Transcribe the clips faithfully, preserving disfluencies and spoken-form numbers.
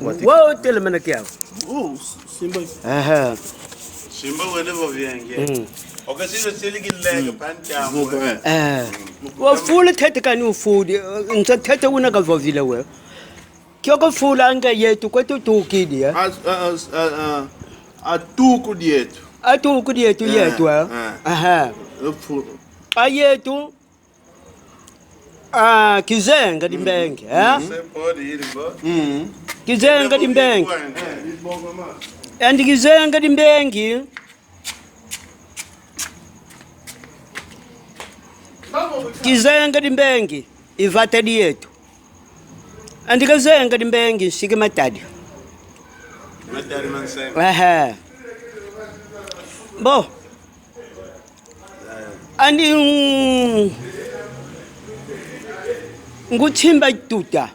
Wau telamana kiau. Oh, simba. Aha. Simba wene vo vienge. Mm. Okasilo sili kilenga pan kiau. Eh. Wafula ntete kani ufudi. Nza ntete una kavovila we. Kio kafulanga yetu kwetu tukidi, eh? A, a, a, a, a tuku dietu. A tuku dietu, eh, yetu, eh? Eh. Aha. Ufu- A yetu, ah, kizenga di mbengi, eh? Mm. Kizenga di mbengi. Andi kizenga di mbengi. Kizenga di mbengi i vata dietu. Andi kazenga di mbengi, nsiki matadi. Matadi mansenga. Ehe. Bo. Andi, mm, ngutimba tuta.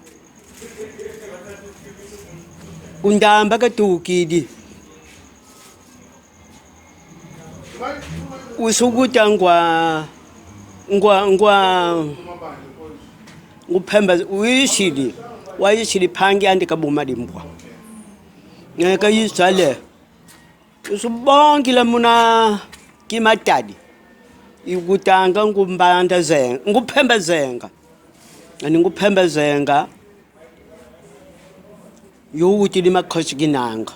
Ku Ndamba katukidi. Usukuta ngwa, ngwa, ngwa, ngumpemba, wishidi, wayishidi mpangi andi kabuma dimbwa. Nge kayisale. Usubongila muna kimatadi. Ikutanga ngumbanda zenga, ngumpemba zenga. Ani ngumpemba zenga. Yo wutidi Makosi Kinanga.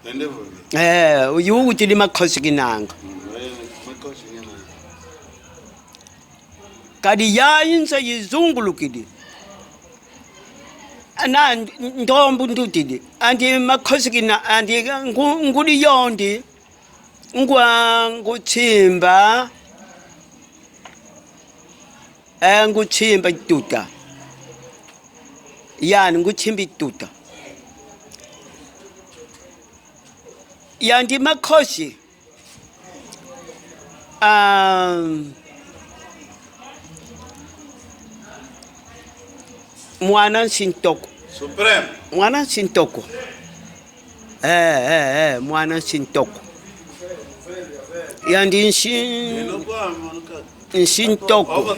Tende vo. Eh, uyu wutidi Makosi Kinanga. Mm, eh, Makosi Kinanga. Kadi yayi nza yizungulukidi. Ana nd-, ndombu ndutidi. Andi Makosi Kina-, andi ngu-, ngudi yondi. Ngwa ngutimba. Eh, ngutimba tuta. Yani ngutimbi tuta. Yandi Makosi. Ah, mwana Nsintoko. Suprême. Mwana Nsintoko. Eh, eh, eh, mwana Nsintoko. Yandi Nsi-, Nsintoko.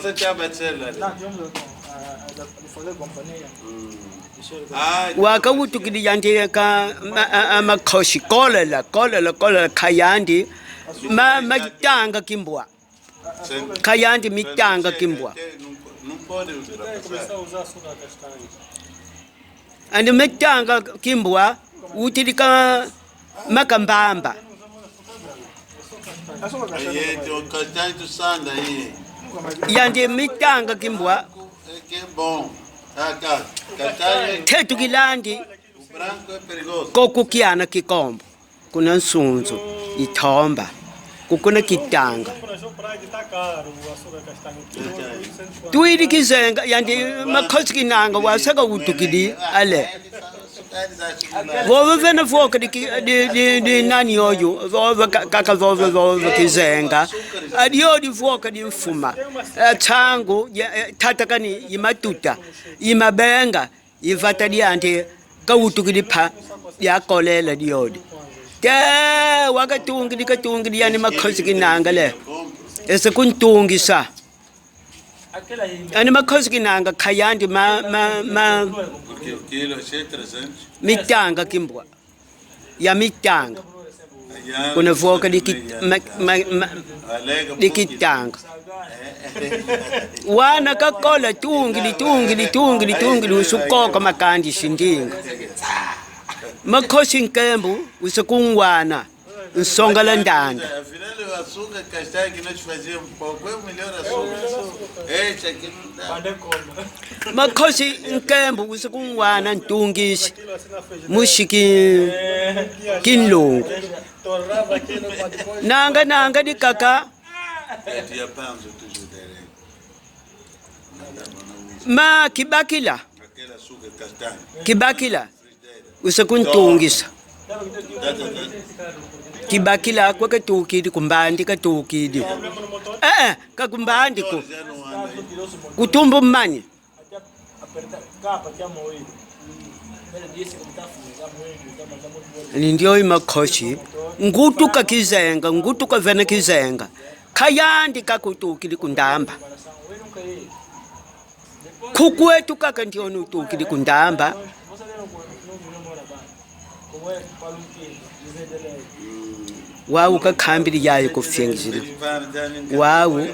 Waka wutukidi yandi ka ma-, a, a, Makosi, kolela, kolela, kolela, ka yandi ma-, matanga kimbwa. Ka yandi mitanga kimbwa. Andi mitanga kimbwa, utidi ka makambamba. Yandi mitanga kimbwa. Tetu kilandi. Ko ku kiana kikombo, kuna Nsunzu, Itomba, kukuna kitanga. Twidi kizenga, yandi Makosi Kinanga wasaka wutukidi, ale. Vova vena voka di ki-, di, di, di nani oyu, vova ka-, kaka vova, vova kizenga. Adio di voka di mfuma. Eh, tangu, ya, eh, tata kani, i matuta, i mabenga. I vata diandi kawutukidi mpa, diakolela diodi. Te wakatungidi, katungidi yani Makosi Kinanga le. Ese kuntungisa. Yani Makosi Kinanga kayandi ma, ma, ma, mitanga kimbwa. Ya mitanga. Kuna voka di kit-, ma, ma, ma, di kitanga. Wana kakola tungidi, tungidi, tungidi, tungidi, usukoka makandi sindinga. Makosi Nkembo, usa kungwana, nsongala ndanda. Makosi Nkembo, usa kungwana, ntungisi, musi ki-, kinlongo. Nanga, nanga dikaka. Ma kibakila. Kibakila. Usa kuntungisa. Kibakila kwa katukidi, ku mbandi katukidi. Eh, eh, ka ku mbandi ko. Ku tumbu mani. Ni ndioyo Makosi, ngutuka kizenga, ngutuka vena kizenga. Kayandi kakutukidi ku Ndamba. Ku kwetu kaka ndiona utukidi ku Ndamba. Wau kakambidi yayi ku fiengizina. Wau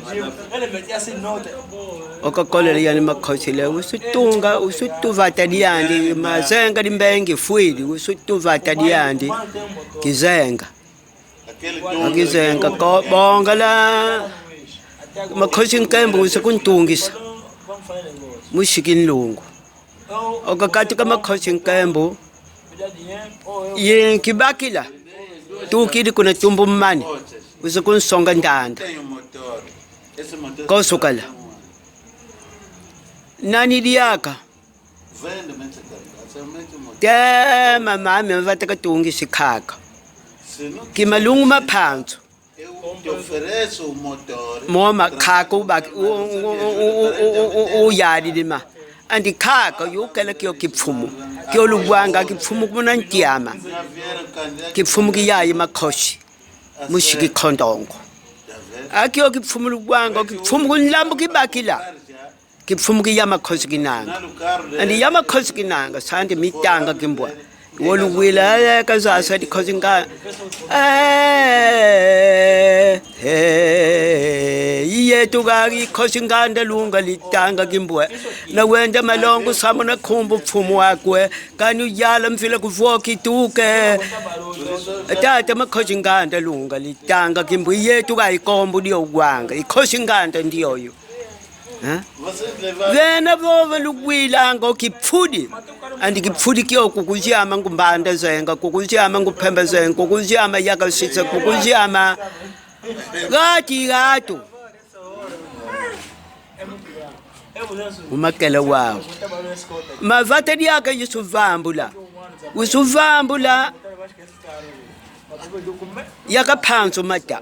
okakolela yani makosi le, usutunga, usutu vata diandi, mazenga di mbengi fwidi, usutu vata diandi, kizenga. Kizenga ko bongala. Makosi Nkembo usa kuntungisa. Musi Kinlungu. Okakatuka Makosi Nkembo. Ye kibakila. Tukidi kuna Tumbu Mani. Usa kunsonga ndanda. Kosukala. Nani diaka? Te mama, mama, vata katungisi kaka. Ki malungu ma mpanzu. Moma kaka ubaki, u-, u-, u-, u-, u-, u-, uyadidi ma. Andi kaka yukela kio kimfumu. Kio lubwanga kimfumu kuna ntiama. Kimfumu ki yayi Makosi. Musi Kinkondongo. Akio kimfumu lubwanga, kimfumu ku nlambu kibakila. Kimfumu ki ya Makosi Kinanga. Andi ya Makosi Kinanga, sandi mitanga kimbwa. Woluwila, eh, kazasa di Kosi Nga-, eh, eh, yetu gari Kosi Nganda Lunga litanga kimbwa. Na wenda malongo samu na nkumbu mfumu wakwe. Kanu yala mvila kuvoki tuke. Tata Makosi Nganda Lunga litanga kimbwa. Yetu ga ikombo dio wanga. I Kosi Nganda ndioyo. Eh? Vena vova luwilanga o kipfudi. Andi kipfudi kio kukuziama ngumbanda zenga, kukuziama ngupemba zenga, kukuziama yakasisa, kukuziama gati gato. Umakela wau. Mavata diaka yusuvambula. Usuvambula. Yaka mpanzu mata.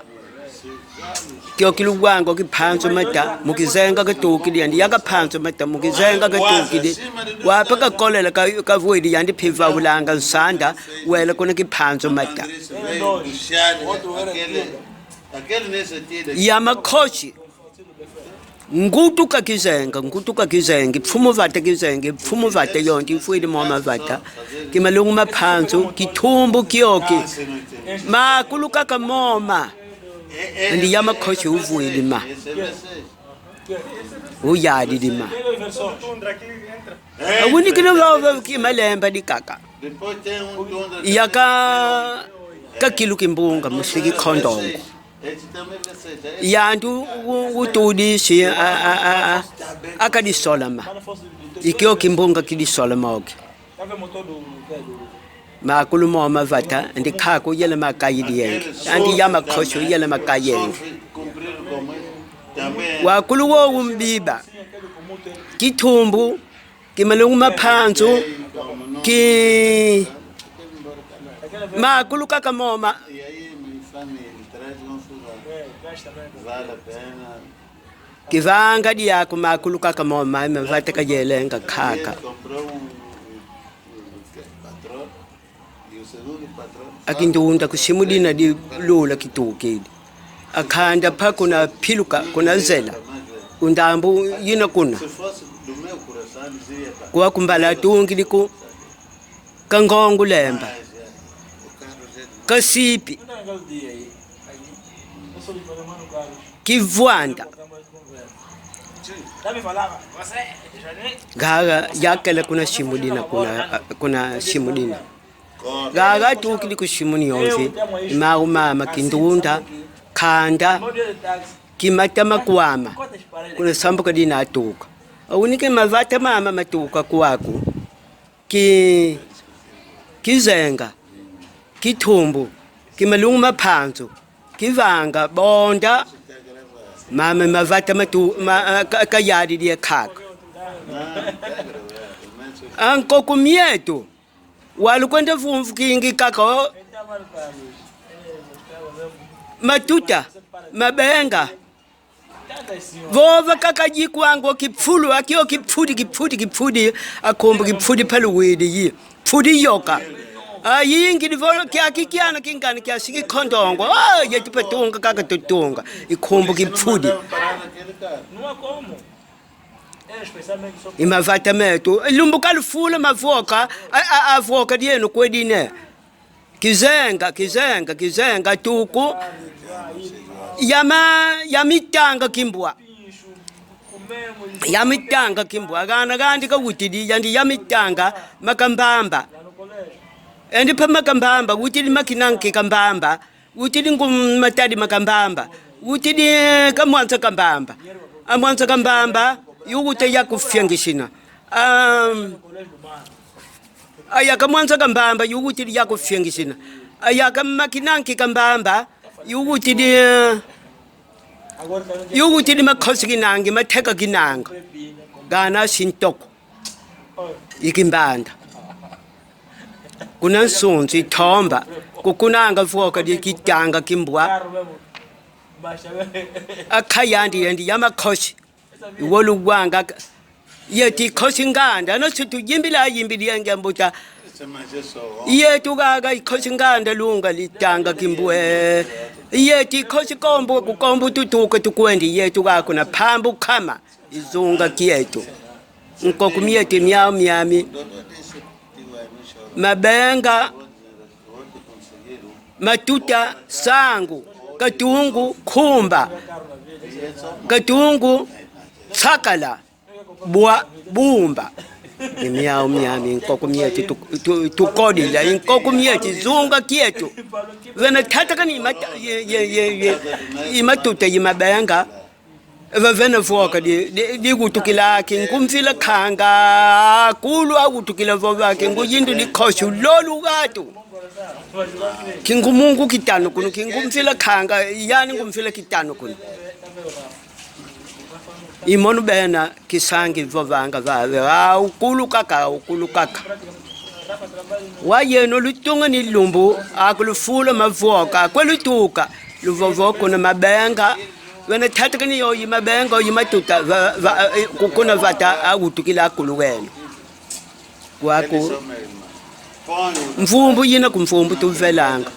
Kio ki luwanga ki mpanzu mata, mu kizenga katukidi yandi, yaka mpanzu mata, mu kizenga katukidi. Wapa kakolela ka, kavwidi yandi mpe vawulanga nsanda, wela kuna ki mpanzu mata. Ya Makosi. Ngutuka kizenga, ngutuka kizenga, mfumu vata kizenga, mfumu vata yonti, mfwidi moma vata. Ki malungu ma mpanzu, kitumbu kioki. Makulu kaka moma. Andi ya Makosi uvwidi ma. Uyadidi ma. Awunikina vava ki malemba dikaka. Yaka kakilu kimbunga, musi Kinkondongo. Yantu u-, utudisi a, a, a, a, akadisolama. I kio kimbunga kidisolama oki. Makulu mo mavata, ndi kaka uyela makayidi yenge. Andi ya Makosi uyela makayenge. Wakulu wo umbiba. Kitumbu, ki malungu ma mpanzu, ki makulu kaka moma. Kivanga diaku makulu kaka moma, mavata kayelenga kaka. Akindunda ku simu dina di lula kitukidi. Akanda mpa kuna piluka, kuna zela. Ku ndambu yina kuna. Kwa kumbala atungidi ku Kangongo Lemba. Kasipi. Kivwanda. Gaga yakela kuna simu dina, kuna, kuna simu dina. Gaga tukidi ku simu ni yonzi, mau mama kindunda, kanda, kimata makwama, kuna sambuka dina atuka. Awunike mavata mama matuka kwaku, ki, kizenga, kitumbu, ki malungu ma mpanzu, kivanga, bonda, mama mavata matu, ma, ka, kayadidi kaka. Ankoku mietu, walu kwenda vumvu kingi kaka o. Matuta, mabenga. Vova kaka dikwanga o kipfulu, akio kipfudi, kipfudi, kipfudi, akumbu kipfudi paluwidi yi. Pfudi yoka. Ayingi divo kia kikiana kingani kia siki kondongo. Oh, yetu patunga kaka tutunga. Ikumbu kipfudi. I mavata meto. Lumbu kalufula mavoka, a, a, avoka dieno kwedine. Kizenga, kizenga, kizenga tuku. Ya ma, ya mitanga kimbwa. Ya mitanga kimbwa. Gana gandi kawutidi, yandi ya mitanga makambamba. Endi pa makambamba, wutidi makinanki kambamba. Wutidi ngu matadi makambamba. Wutidi kamwanza kambamba. Amwanza kambamba, yuguta ya kufiangisina. Um, aya kamwanza kambamba, yuguti ya kufiangisina. Aya kamakinanki kambamba, yuguti di, yuguti di makosi kinangi, mateka kinanga. Gana sintoko. Ikimbanda. Kuna nsunzu, itomba. Kukunanga voka di kitanga kimbwa. Akayandi yendi ya makosi. Iwo lugwanga ka-, yeti kosi nganda, no si tuyimbila yimbili yenge mbuta. Yetu gaga ikosi nganda lunga litanga kimbwe. Yeti kosi kombo kukombo tutuka tukwendi yetu ga kuna pambu kama. Izunga kietu. Nkoku mieti miau miami. Mabenga, matuta, sangu, katungu, kumba, katungu, sakala, bwa, bumba. I miau miami, nkoku mieti tu-, tu-, tukodila, nkoku mieti zunga kietu. Vena tatakani mata-, ye, ye, ye, ye, i matuta, i mabenga. Vavena voka di, di, di gutukila kingu mvila kanga, kulu agutukila vova kingu yindu di kosu lolu gatu. Kingu mungu kitanu kunu, kingu mvila kanga, yani ngu mvila kitanu kunu. I mono bena kisangi vovanga vave, a ukulu kaka, ukulu kaka. Wa yeno lutunga ni lumbu, akulufula mavoka, kwe lutuka, luvovo kuna mabenga, wena tatakani yo i mabenga, i matuta, va, va, eh, ku-, kuna vata, awutukila kulu wena. Kwaku, mvumbu yina ku mvumbu tuvelanga.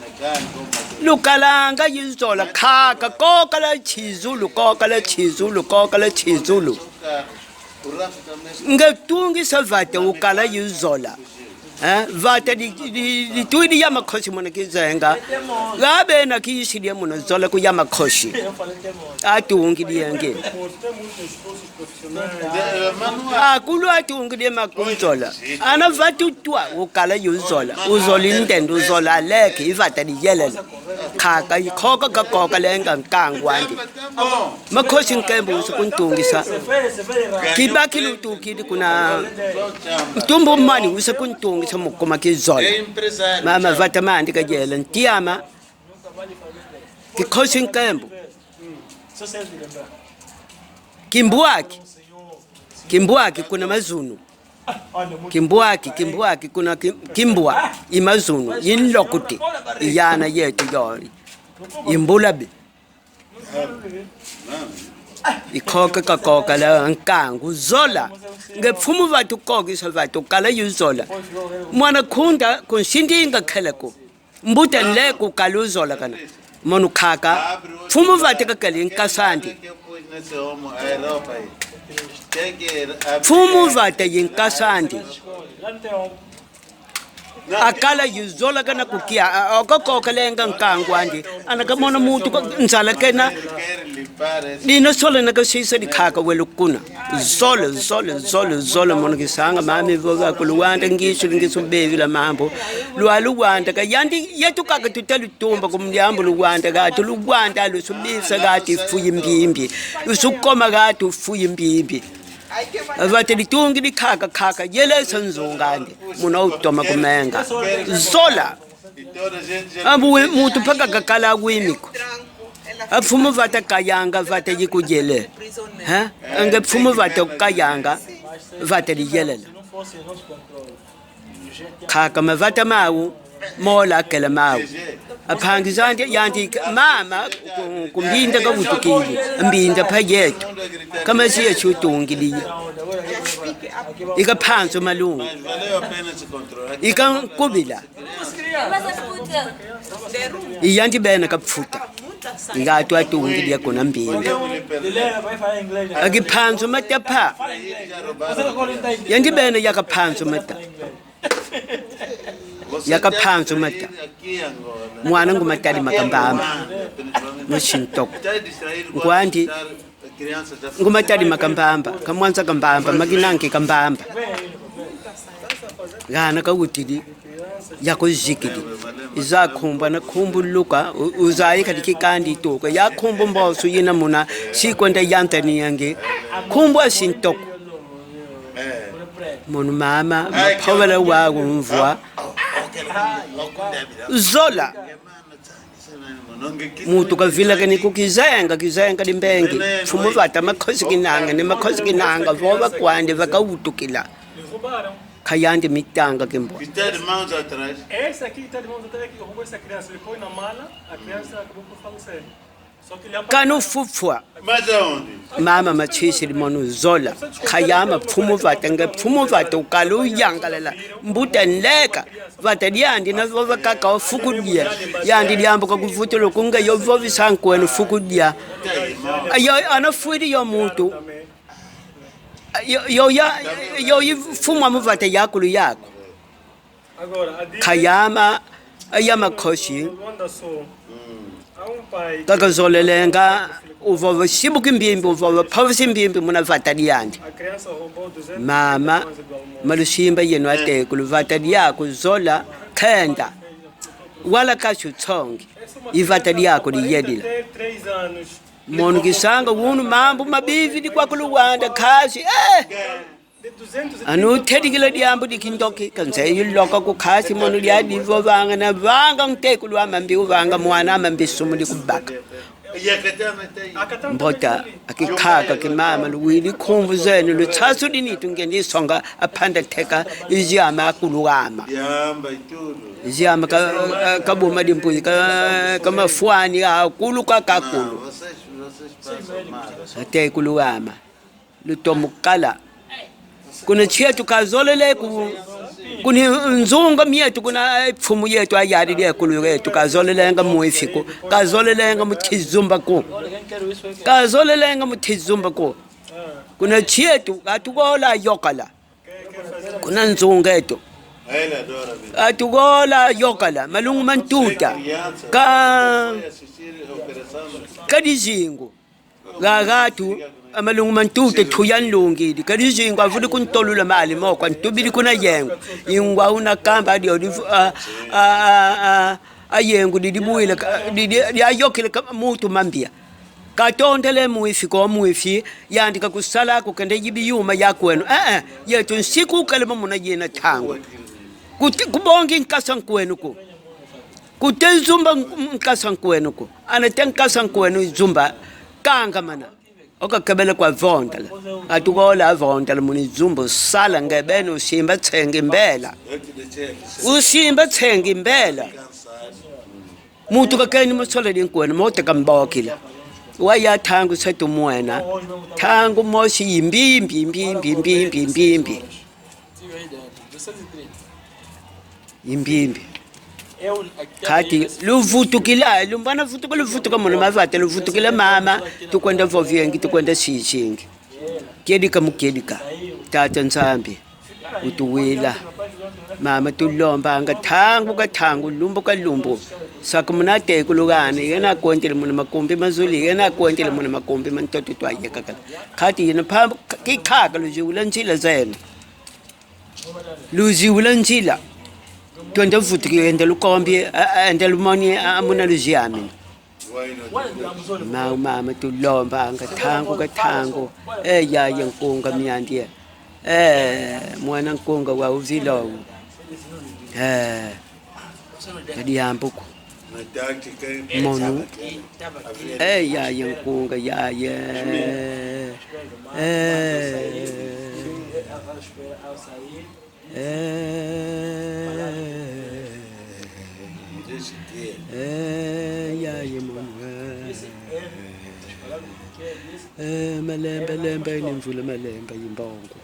Lukalanga yizola kaka, kokala chizulu, kokala chizulu, kokala chizulu. Nge tungisa vata ukala yuzola. Eh, vata di, di, di, ditwidi ya makosi muna kizenga. Gabe na kisi dia muna zola ku ya makosi. Atungi dienge. Akulu atungi dia makunzola. Ana vatu twa ukala yuzola. Uzoli ndendo uzola leki vata di yelela. Kaka ikoka kakoka lenga nkangu andi. Makosi nkembo usa kuntungisa. Kibaki lutukidi kuna ntumbu mani usa kuntungisa mukuma kizola. Mama vata mandi kayela ntiama. Kikosi nkembo. Kimbwaki. Kimbwaki kuna mazunu. Kimbwaki, kimbwaki kuna kim-, kimbwa. I mazunu, i nlokute. I yana yetu yori. I mbulabi. Ikoka kakoka la nkangu zola. Nge mfumu vatu kokisa vatu kala yuzola. Mwana kunda kunsindinga keleko. Mbuta nle kukala uzola kana. Mono kaka. Mfumu vata kakali nkasandi. Mfumu vata yi nkasandi. Akala yuzola kana kukia, a, a, kakoka lenga nkangu andi. Ana kamona mutu ko nzala kena. Dina sola na kasisa di kaka welu kuna. Zole, zole, zole, zole, mono kisanga, mami vova ku Luanda, ngisu, ngisu bevila mambu. Lwa Luanda, ka yandi, yetu kaka tutelu tumba ku mdiambu Luanda, gatu Luanda, lusubisa gatu fuyi mbimbi. Lusukoma gatu fuyi mbimbi. Vata ditungi di kaka, kaka, yele sa nzungandi. Muna utoma kumenga. Zola. Ambu we-, mutu paka kakala wimiko. A mfumu vata kayanga vata yikujele. Ha? Nge mfumu vata kayanga vata diyelela. Kaka mavata mau, mola kela mau. A mpangi zandi, yandi, mama, ku-, ku mbinda kawutukidi, mbinda pa yetu. Kama siya chutungidi. Ika panzo malungu. Ika nkubila. I yandi bena kapfuta. Nga tu atu ungi dia kuna mbinga. Aki panzu mata pa. Yandi bena yaka panzu mata. Yaka panzu mata. Mwana ngu matadi makambamba. Musi ntoko. Nkwandi ngu matadi makambamba. Kamwanza kambamba. Makinanki kambamba. Gana kawutidi. Yako zikidi. Iza kumbwa na kumbuluka. U-, uzayi kadi kikandi toko. Ya kumbwa mbosu yina muna. Si kwenda yanta ni yangi. Kumbwa si ntoko. Mono mama, mapowela wa umvwa. Zola. Muntu kavilakani ku kizenga, kizenga di mbengi. Mfumu vata makosi kinanga, ni makosi kinanga, vova kwandi vakawutukila. Kayandi mitanga kimbo. Esse aqui que tá de mãos atrás, que roubou essa criança, ele põe na mala, a criança acabou por falecer. Kanu fufwa. Mama matsisidi mono zola. Kayama mfumu vata nge mfumu vata ukala uyangalala. Mbuta nleka. Vata diandi na vova kaka o fuku dia. Yandi diambu ka kuvutula kunga yo vovisa nkweno fuku dia. Ayo, ana fwidi yo muntu. Yo, yo, ya, yo, i mfumu a mu vata yakulu yaku. Kayama, ayama kosi. Kakazolelenga, uvova sibuki mbimbi, uvova pavisi mbimbi, muna vata diandi. Mama, malusimba yeno atekulu, vata diaku zola, kenda. Wala kasu tsongi, i vata diaku diyedila. Mono kisanga unu mambu mabivi di kwaku Luanda, kasi, eh! Anu tedikila diambu di kindoki, kanze iloka ku kasi mono dia divovanga na vanga ntekulu a mambi uvanga mwana a mambi sumu di kubaka. Mbota, akikaka kimama, luwidi kumvu zeno, lutsasudi nitu ngendi songa, apanda teka, iziama akulu ama. Iziama ka, ka, kabuma dimpuzi, ka, kamafwani, akulu kakakulu. Atekulu ama. Lutomo kala. Kuna nsi eto kazolele ku, kuna nzunga mieto, kuna, eh, mfumu yeto ayadi diakulu yeto, kazolelenga mwifi ko, kazolelenga mu kizumba ko. Kazolelenga mu kizumba ko. Kuna nsi eto, atukola yokala. Kuna nzunga eto. Atukola yokala, malungu ma ntuta. Ka, ka dizingu. Gagatu, amalungu ma ntuta tuya nlungidi. Kadi zingu avudi kuntolula mali moko, antubidi kuna yengu. Ingwa una kamba adi odi, a, a, a, a, a yengu didi buila, ka, didi, di ayokile ka, mutu mambia. Katondele mwifi ko mwifi, yandi kakusala kukende yibi yuma ya kweno. Eh, eh, yetu nsiku kalema muna yena tangu. Kuti, kubongi nkasa nkweno ko. Kute zumba nk-, nkasa nkweno ko. Ana te nkasa nkweno zumba. Kangamana. Oka kebele kwa vondela. Atukola vondela muni zumba sala nge beno usimba tsengi mbela. Usimba tsengi mbela. Muntu kakeni musola di nkweno, mote kambokila. Waya tangu sa tumwena. Tangu mosi imbimbi, imbimbi, imbimbi, imbimbi. Imbimbi. Kati, luvutukila, lumbana vutuka, luvutuka muna mavata, luvutukila mama, tukwenda voviengi, tukwenda sisingi. Kiedika mu kiedika, Tata Nzambi, utuwila. Mama tulombanga, tangu ka tangu, lumbu ka lumbu. Sakumuna tekulu gani, yena kwentele muna makumbi mazuli, yena kwentele muna makumbi ma ntoto twayekakala. Kati yena pambu, k-, kikaka luziwula nzila zeno. Luziwula nzila. Twenda vutuki, enda lukombi, a, a, enda lumoni, a, a, muna luziamini. Mau mama tulombanga, tangu ka tangu. E, yaya nkunga miandi. E, mwana nkunga wa uvila u. E, kadi ambuku. Mono. E, yaya nkunga, yaya. E. Eh, eh, ya ye mwana. Eh, malembe, lembe, ni mvula malembe, imbongo.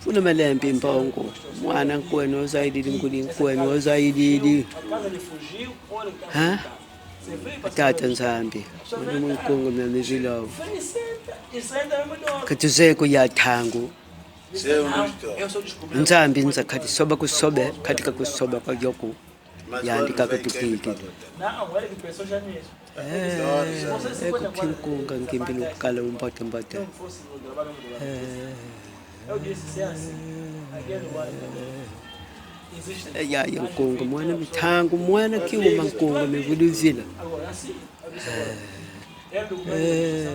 Mvula malembe, imbongo. Mwana nkweno, ozaididi, ngudi nkweno, ozaididi. Ha? Tata Nzambi, mwana mu nkunga mia mivila. Ka tuzeye ko ya ntangu. Nzambi nza kadi soba kusobe, kadi ka kusoba kwa yoku. Yandi kaka tukikidi. Eh, eko kinkunga ngimbi lukala umbote-mbote. Eh, eh, ya, ya nkunga, mwana mitangu, mwana kiuma nkunga mivudi vila. Eh, eh.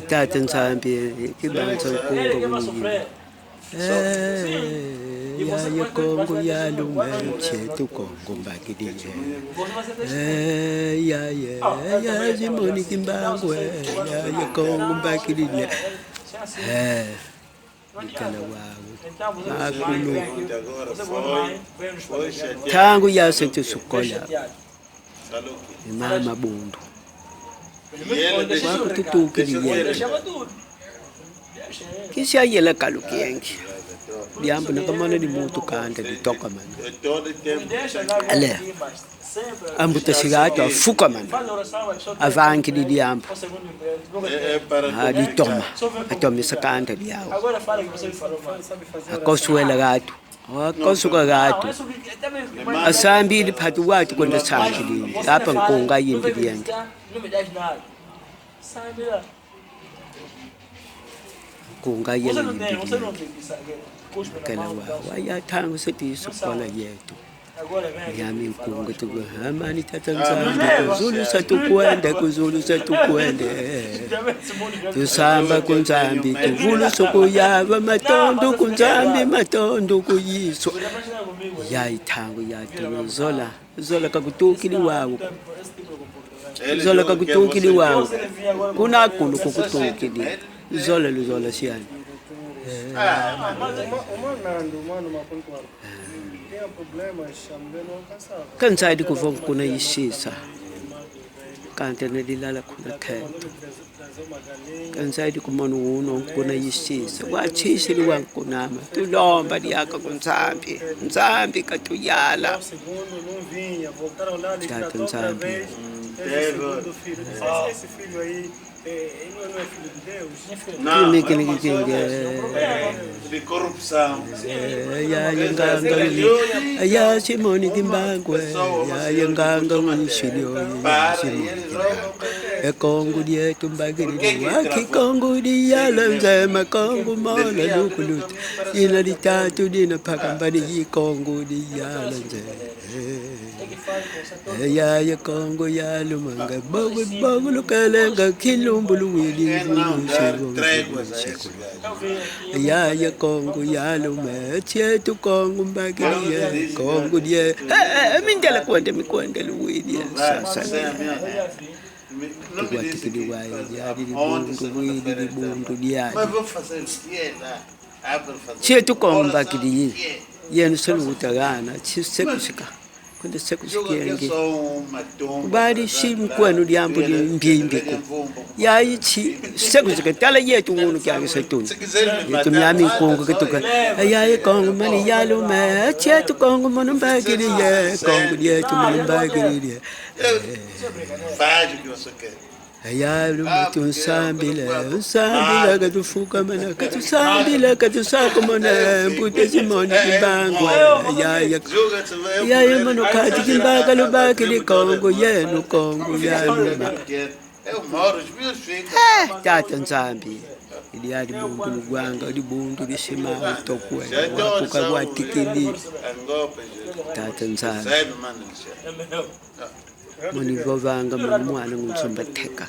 Tata Nzambi, kibanza nkunga muni. Eh, ya, ya Kongo ya lume, kietu Kongo mbakidi ye. Eh, ya, ya, ya, Simoni Kimbangu, eh, ya, ya Kongo mbakidi ye. Eh. Ikala wau. Makulu. Ntangu ya se tusukola. Ni mama Bundu. Kwaku tutukidi yele. Kisi ayela kalu kiengi. Diambu na kamana ni muntu kanda ditoka mana. Ale. Ambuta Sigato afukamana. Avangidi diambu. Ah, ditoma. Atomesa kanda diau. Akoswela gatu. Akosuka gatu. Asambidi patu watu kwenda sambidi. Apa nkunga yindi diende. Nkunga yele yindi diende. Kala wa, wa ya ntangu se tusukola yetu. Miami nkunga tuku, amani Tata Nzambi, ku zulu sa tukwenda, ku zulu sa tukwenda. Tusamba ku Nzambi, tuvulusu ku Yava, matondo ku Nzambi, matondo ku Yesu. Ya i ntangu ya tunu zola, zola ka kutukidi wau. Zola ka kutukidi wau. Kuna kulu kukutukidi. Zola luzola siani. Ka nzadi kuvova kuna isisa. Kantene dilala kuna tento. Ka nzadi kumona unu kuna isisa. Watisidi wankunama. Tulomba diaka ku Nzambi. Nzambi katuyala. Tata Nzambi. Não. Kini, kini, kini, kini. De corrupção. Eh, ya, ya nganga, ya, ya Simoni Kimbangu, eh, ya, ya nganga, ushilio, ya Simoni Kimbangu. E Kongo dietu mbakidi, waki Kongo diala nzema, Kongo mola lukulutu. Dina ditatu, dina mpaka mbadi, Kongo diala nzema. Eh, ya, ya Kongo ya lumanga, bogu, bogu lukelenga, kilumbu luwidi, vulu, nsigo, nsigo, nsigo. Ya, ya Kongo ya lume, tietu Kongo mbakidi ye, Kongo die. Eh, eh, mindele kwende, mikwende luwidi, sasa. Tuwatikidi wa, ya, di, di, bundu, widi, di, bundu, dia. Tietu Kongo mbakidi ye. Yenu selu utagana, ti sekusika. Kwenda sekusikienge. Kubadi si mkwenu diambu di mbimbi ko. Ya iti sekusika tala yetu ngunu kiangi se tunu. Yetu miami nkunga kituka. Ya, ya Kongo mani ya lume. Tietu Kongo mono mbakidi ye. Kongo dietu mono mbakidi ye. Faz o que você quer. Aya, lume, tunsambila, nsambila, katufukamana, katusambila, katusakumana, mbuta Simoni Kimbangu. Aya, ya, ya, ya, mono kati kimbaka lubakidi Kongo yenu, Kongo ya lume. Eh, Tata Nzambi, idi adi bundu lugwanga, idi bundu disima utokwe, wakuka watikidi. Tata Nzambi. Moni vovanga mu mwana ngu nsumba teka.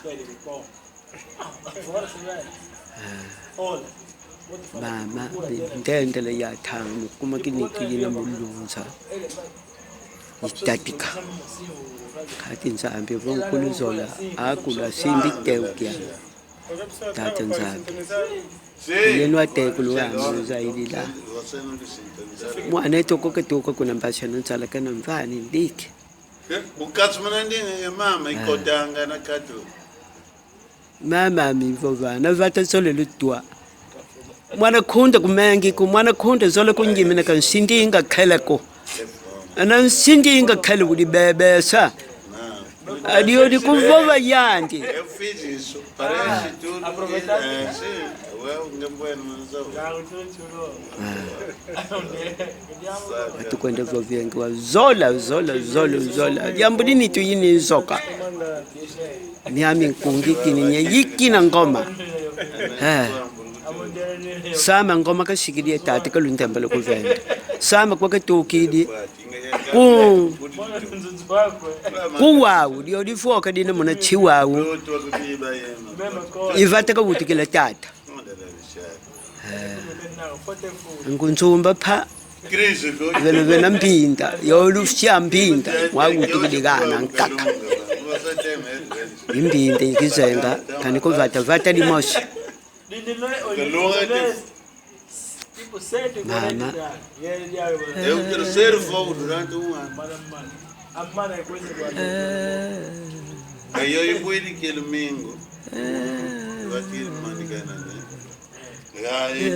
Ah. Mama, ndendele ya ntangu, kuma kiniki yina mu lunza. Itatika. Kati Nzambi, vo nkulu zola, akulu asimbi teu kia. Tata Nzambi. Yenu atekulu ame uzayidila. Mwana eto ko katuka kuna mbasi na nsala kana mvani ndiki. Eh, ukatsi muna ndinga ya mama, ah, ikotanga na katu. Mama mivova, na vata zole lutwa. Mwana kunda kumengi ku, mwana kunda zole kunyimina ka nsindi nga kele ko. Ana nsindi nga kele udi bebe sa. Adi odi kuvova yandi. Eu fiz isso. Parece tudo que, é, sim, eu, eu, eu, Tukwenda voviengi wa zola, zola, zola, zola. Diambu dini tuyini zoka. Miami nkungi kini nye yiki na ngoma. Eh. Sama ngoma kasikidi ya tata kalundembele kuvenda. Sama kwa katukidi. Ku, ku wau, dio difoka dina muna chi wau. Ivata kawutukila tata. Eh. Nkunzumba pa. Vena, vena mpinda, yo lufia mpinda, wawutukidi gana nkaka. Mpinda ikizenga, kani kuvata, vata dimosi. Mama. É o terceiro voo durante um ano. Eh. Aí eu fui de que domingo. Eh. Eu aqui, mano, que era, né? Yaye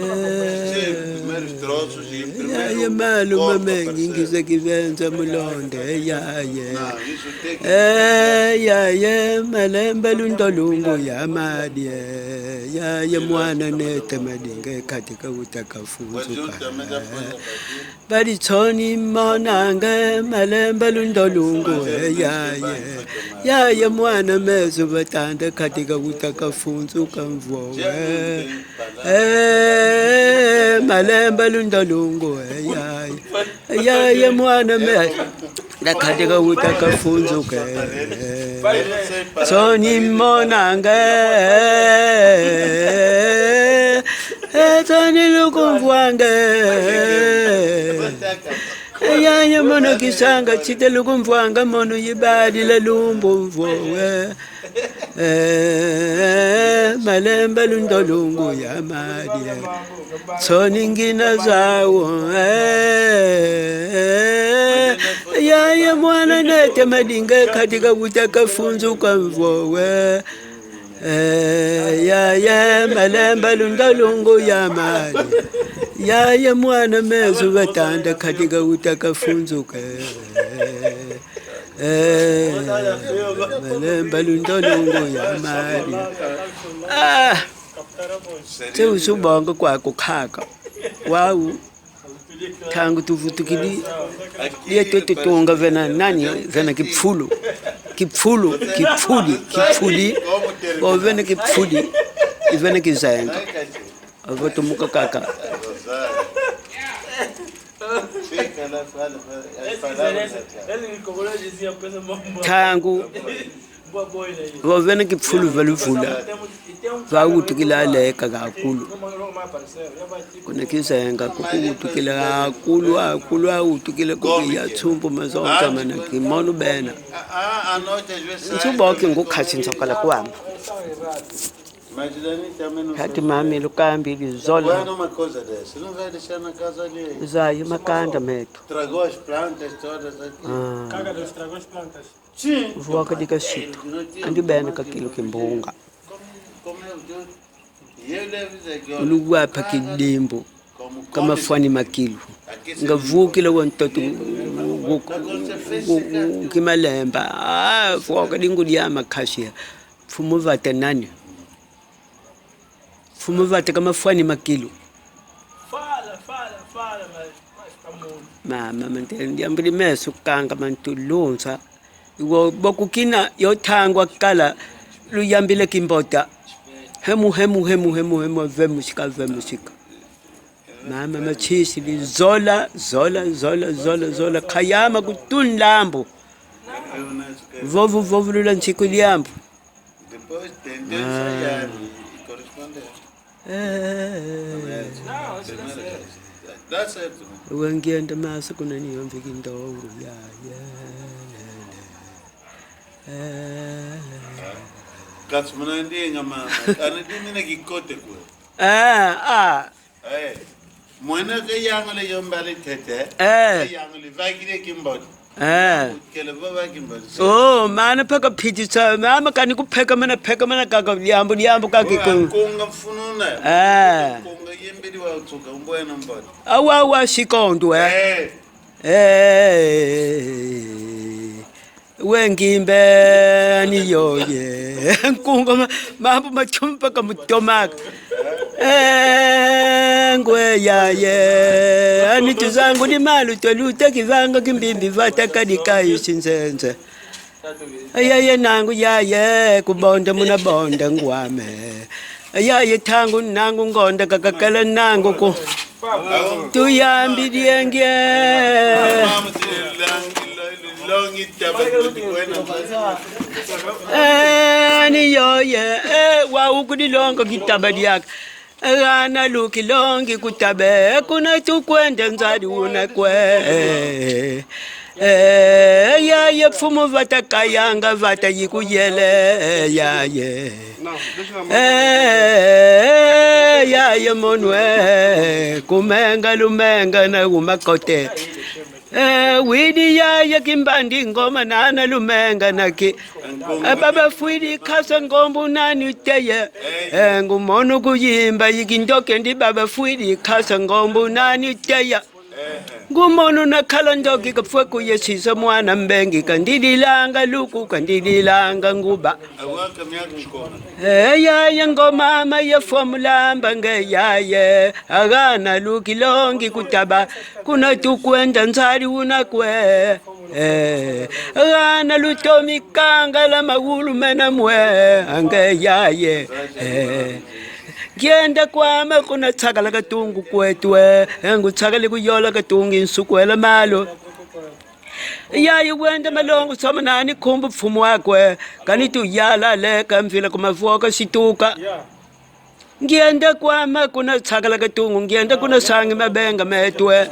malu mamengi ngiza kivenza mulonde, yaye. Eh, yaye, malembe lundolungu ya madie. Yaye, mwana nete madinge katika utaka funzuka. Badi tsoni monange, malembe lundolungu, eh, yaye. Yaye, mwana meso batanda katika utaka funzuka mvowe. Eh, malembe lundolungu, eh, yaye. Yaye mwana me. Ndakadika utaka funzuka. Tsoni monange. Eh, tsoni lukumvwange. Eh, yaye mono kisanga chite lukumvwanga mono yibadila lumbu mvowe. Eh, malembe lundolungu ya madie. Tsoni ngina zawo, eh, yaye mwana nete madinge katika utaka funzuka mvowe. Eh, yaye malembe lundolungu ya madie. Yaye mwana meso batanda katika utaka funzuka. Eh, malembe lundolungu ya madie. Ah! Tse usubonga kwa kukaka. Wau. Ntangu tuvutukidi. Yetu tutunga vena nani? Vena kipfulu. Kipfulu, kipfudi, kipfudi. O vena kipfudi. I vena kizenga. Avo tumuka kaka. Ntangu, vo vena kipfulu va luvula, vawutukila leka ga kulu. Kuna kizenga, kukuwutukila ga kulu, ga kulu, awutukila kuki ya tsumbu mazonza mana kimono bena. Nsuboki ngu kasi nzokala kwama. Mas Dani também não Kati sei. Mami lukambi lizola. Põe numa coisa dessa. Não vai deixar na casa ali. Zayi makanda meto. Tragou as plantas todas aqui. Ah. Caga das tragou as plantas. Sim. Vua kadika situ. Andi bena ka kilu kimbunga. Como, como eu digo, e eu levo isso aqui, olha. Lugwa pa kidimbu. Ka mafwani makilu. Nga vukila wa ntoto, wu-, wu-, wu-, kimalemba. Ah, foka dingu dia makasia. Mfumu vata nani? Mfumu vata ka mafwani makilu. Mama, mante, ndiambudi meso kanga mantulunza. Iwo bokukina, yo tangwa kala, luyambile kimbota. Hemu, hemu, hemu, hemu, hemu, vemusika, vemusika. Mama machisi ni zola, zola, zola, zola, zola. Kayama kutunlambu. Vovu, vovu lula nsiku liambu. Depois tem, tem ensaiar e corresponder. Eh. Não, isso dá certo. Dá certo, né? Wangienda maso kuna ni yombi kindongo. Ya, ya, ya, ya. Eh. Kasi muna ndinga mama. Ana dimi na kikote kwe. Ah, ah. Eh, mwene ke yangule yo mbali tete. Eh. Ke yangule vakile kimbodi. Eh. Kele vava kimbali. Oh, mana mpaka pitisa, mama kani kupekamana, pekamana kaka diambu, diambu kaka. Wewe ku- akonga mfununa. Eh. Konga yembeli wa utoka, umbwena mbali. Awa, awa, sikondo, eh. Eh. Eh. Wengimbe ni yoye. Nkunga ma-, mambu machumpa kamutomaka. Eh, ngwe yaye. Ani tuzangu ni malu twe luta kivanga kimbimbi vata kadika isi nzenze. Yaye nangu yaye kubonda muna bonda ngwame. Yaye tangu nangu ngonda kakakala nangu ku. Tuyambi dienge. Eh, ni yoye, eh, wa ukudi longo kitaba diaka. Gana luki longi kutabe, kuna tukwenda nzadi una kwe. Eh, yaye mfumu vata kayanga vata yikuyele, yaye. Eh, yaye monwe, kumenga lumenga na umakote. Eh, widi yaye kimbandi ngoma nana lumenga na ki. Eh, baba fwidi kasa ngombu nani teye. Eh, ngu mono kuyimba yiki ndoki ndi baba fwidi kasa ngombu nani teya. Ngu mono na kala ndoki kafwe kuyesisa mwana mbengi kandidilanga luku kandidilanga nguba. Eh, yaye ngoma ma ya fwa mulamba nge yaye. Agana luki longi kutaba. Kuna tukwenda nzadi una kwe. Eh, gana lutomi kangala magulu mena mwe. Ange yaye. Eh. Ngienda kwama kuna tsakala katungu kwetu, eh. Ngu tsakali kuyola katungu nsukwela malo. Yaye wenda malongo soma nani kumbu mfumu wakwe. Kani tuyala leka mvila kumavoka situka. Ngienda kwama kuna tsakala katungu, ngienda kuna sangi mabenga metu, eh.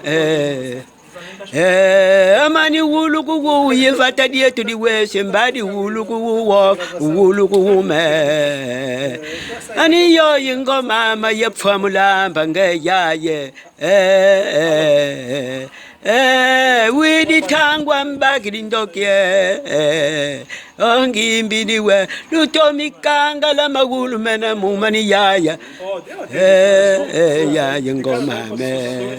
Eh, amani wuluku wu, ye vata dietu diwese, mbadi wuluku wu, wo, wuluku wu me. Ani yo yingoma ma ya pfamula mbange yaye. Eh, eh, eh, widi tangwa mbakidi ndoki, eh, eh, ongi mbidi we, lutomi kangala magulu mena mumani yaya. Eh, eh, yaya ngoma me.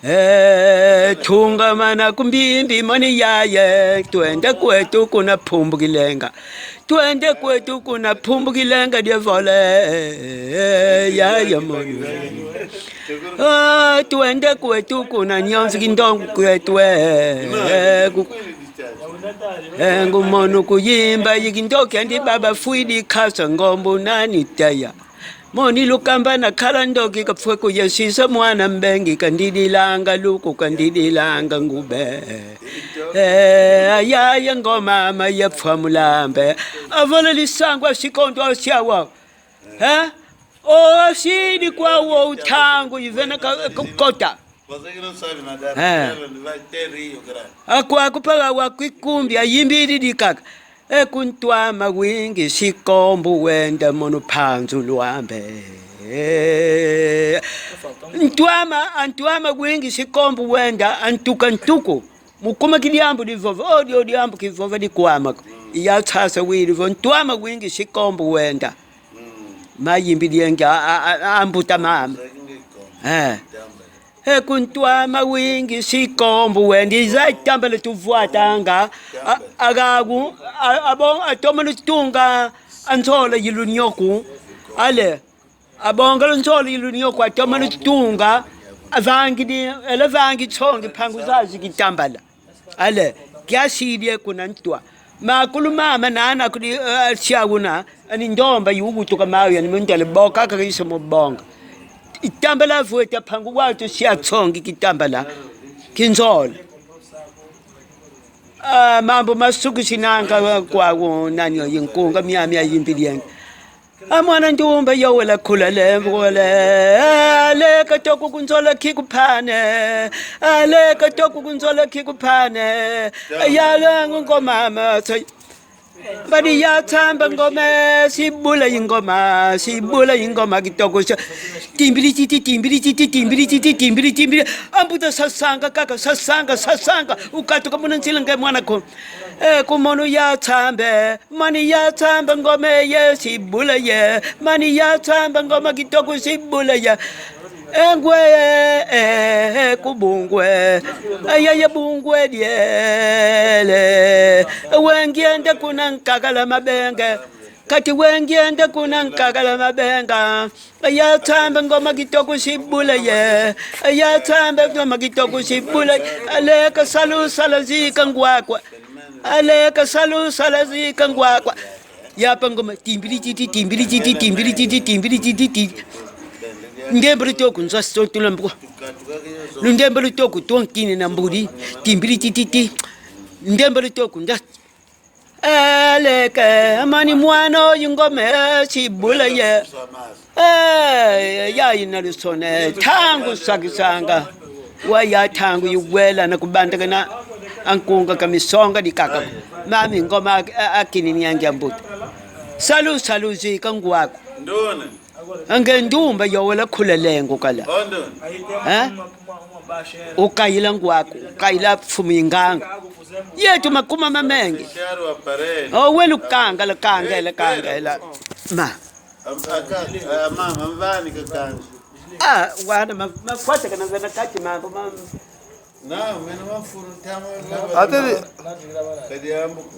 Eh, tunga mana kumbimbi mani yaya, twende kwetu kuna pumbu kilenga. Twende kwetu kuna pumbu kilenga dia vole, eh, ya, ya moni. Ah, twende kwetu kuna nyonzi kindongo kwetu, eh, ku-, eh, ngu mono kuyimba yiki ndoki ndi baba fwidi kasa ngombu nani teya. Moni lukamba na kala ndoki kafwe kuyesisa mwana mbengi kandidilanga luku kandidilanga ngube. Eh, ayaya ngoma ma ya pfwa mulambe. Avola lisangwa sikondo siawa. Eh? O sidi kwa wo utangu ivena ka-, kukota. Você que não sabe nadar, eh, vai ter rio grande. Akwa kupaga wa kikumbi ayimbidi dikaka. E kuntwama wingi sikombu wenda mono panzu lwambe. Eh, ntwama, antwama wingi sikombu wenda antuka ntuku. Mukuma kidiambu divova, o dio diambu kivova dikwama. Ya tsasa wiri vo ntwama wingi sikombu wenda. Mayimbi dienge a, a, a, a mbuta mama. Eh. E kuntwama wingi sikombu wenda. Iza itambala tuvwatanga. A, agagu, a, abo, atoma lutunga, anzola yilu nyoku. Ale, abonga nzola yilu nyoku, atoma lutunga. Avangidi, ele vangi tsongi mpangu zazi kitambala. Ale, kiasidi e kuna ntwa. Makulu mama nana kudi, eh, siauna, ani ndomba yugu tuka mawi, ani mundele boka kakisa mubonga. Itambala vwete mpangu watu sia tsongi kitambala. Kinzola. Ah, mambu masuku sinanga kwa, kwa nani yo yinkunga mia mia yimbidi yenge. A mwana ndumba yo wela kula lemvole. Ale katoku kunzola kikupane. Ale katoku kunzola kikupane. Yala ngoma masa. Mbadi ya Nsamba ngoma, sibula ye ngoma, sibula ye ngoma kitoko sa. Timbili titi, timbili titi, timbili titi, timbili, timbili. Ambuta sasanga kaka, sasanga, sasanga. Ukatuka muna nzila nge mwana ko. Eh, ku mono ya Nsamba, mani ya Nsamba ngoma ye, sibula ye. Mani ya Nsamba ngoma kitoko, sibula ye. Engwe, eh, ku Bungwe. Aya ya Bungwe diele. Wengienda kuna nkakala mabenga. Kati wengienda kuna nkakala mabenga. Ya Nsamba ngoma kitoko, sibula ye. Ya Nsamba ngoma kitoko, sibula ye. Aleka salu sala zika ngwakwa. Aleka salu sala zika ngwakwa. Ya mpe ngoma timbili titi, timbili titi, timbili titi, timbili titi, ti. Ndembele toko nza sotula mbwa. Lundembele toko tonkini na mbudi. Timbili titi ti. Ndembele toko nza. Aleka, mani mwana oyu ngoma, sibula ye. Eh, ya ina lusone, ntangu sakisanga. Wa ya ntangu yiwela na kubandakana ankunga ka misonga dikaka. Mami ngoma ak-, a-, akinini yangi ambuta. Salu, salu zika ngwaku. Ndona. Ange ndumba yo wala kula lengo kala. Ondo. Eh? Ukayila ngwaku, ukayila mfumu inganga. Yetu makuma mamengi. Sharo aparelho. Oh, wenu kangala, kangela, kangela. Ma. Am-, aka-, ah, mama, mvani kakanga. Ah, wana ma-, makwata kana vena kati mambo, mama. Não, mas não vamos furtar, mas não. Até de- Cadê a ambuco?